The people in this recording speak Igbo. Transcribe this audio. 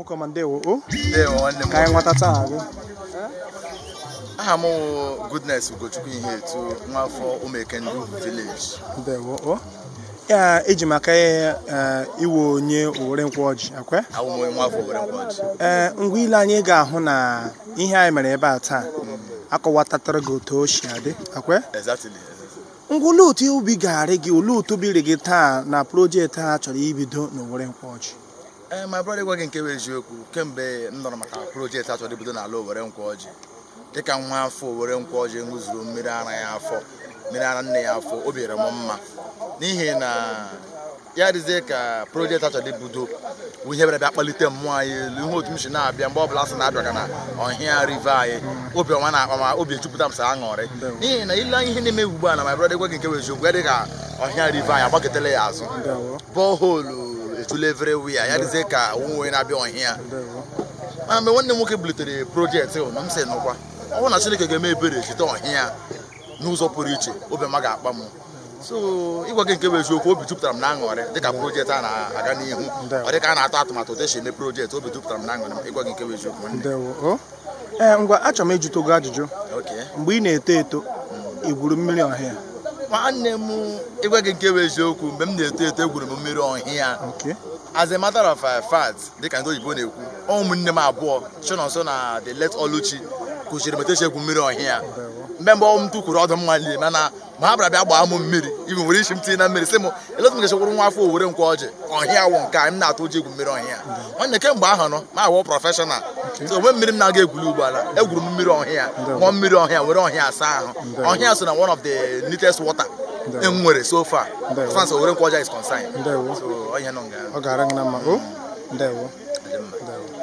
Nwoke ọma, ndewo o. Ndewo, nwanne m. Ka anyị nwetata aha gị. Aha m wụ Goodness Ugochukwu Ihetu, nwafọ Ụmụekendu village. Ndewo o. Ya eji maka iwe onye Owere Nkwọji akwe. Awụ m onye nwafọ Owere Nkwọji. Ee, ngwa, ile anyị ga-ahụ na ihe anyị mere ebe a taa akọwatatara gị otu o si adị akwe. Exactly. Ngwa, olee otu obi ga-arị gị, olee otu obi rị gị taa na project a chọrọ ibido n'Owere Nkwọji? Ee, my brother, gwa gị nke bụ eziokwu, kemgbe m nọrọ maka project a chọrọ ibido n'ala Owere Nkwọji, dịka nwa afọ Owere Nkwọji ṅụzuru mmiri ara ya afọ, mmiri ara nne ya afọ, obi rere m mma n'ihi na ya dịzie ka project a chọrọ ibido bụ ihe bịara bịa kpalite mmụọ anyị elu. Ihe otu m si na-abịa, mgbe ọbụla sị na-abịa ka na ọhịa river anyị, obi ọma na-akpa ma obi ejupụta m sị aṅụrị n'ihi na ile ihe na-eme ugbu a na, my brother, gwa gị nke bụ eziokwu, ya dị ka ọhịa river anyị agbaketele ya azụ. Borehole ejula everywhere, ya dịzie ka onwe onye na-abịa ọhịa. Mana mgbe nwanne m nwoke bulitere project ahụ na m sị nụkwa, ọ bụrụ na Chineke ga-eme ebere chite ọhịa n'ụzọ pụrụ iche, obi ọma ga-akpa m. So ịgwa gị nke bụ eziokwu, obi jupụtara m na aṅụrị dịka project a na-aga n'ihu. Ọ dịka a na-atụ atụmatụ otu esi eme project, obi jupụtara m na aṅụrị, ịgwa gị nke bụ eziokwu, nwanne. Ndewo o. Ee, ngwa, achọrọ m ịjụtụ gị ajụjụ. Okay. Mgbe ị na-eto eto, ị gwuru mmiri ọhịa? Nwanne m, ịgwa gị nke bụ eziokwu, mgbe m na-eto eto, egwuru m mmiri ọhịa. As a matter of fact, dịka ndị oyibo na-ekwu, ụmụnne m abụọ, Chinonso na the late Oluchi, kụziri m etu esi egwu mmiri ọhịa. Mgbe mbụ m tụkwuru ọdụ mma nri, mana ma ha bịara bịa gbaa m mmiri ibi nwere isi m tinye na mmiri, sị m eletu m ga-echekwuru nwa afọ Owere Nkwọji ọhịa wụ nke a m na-atụ ụjọ egwu mmiri ọhịa. Nwanne, kemgbe ahụ nọ ma awụ professional, so onwe mmiri m na-aga egwuli ugbu ala, egwuru m mmiri ọhịa, ṅụọ mmiri ọhịa, were ọhịa asa ahụ. Ọhịa so na one of the neatest water e nwere so far as far as Owere Nkwọji is concerned. Ndewo. So ọ ihe nọ nga. Ọ ga-ara gị na mma o. Ndewo. Dị mma. Ndewo.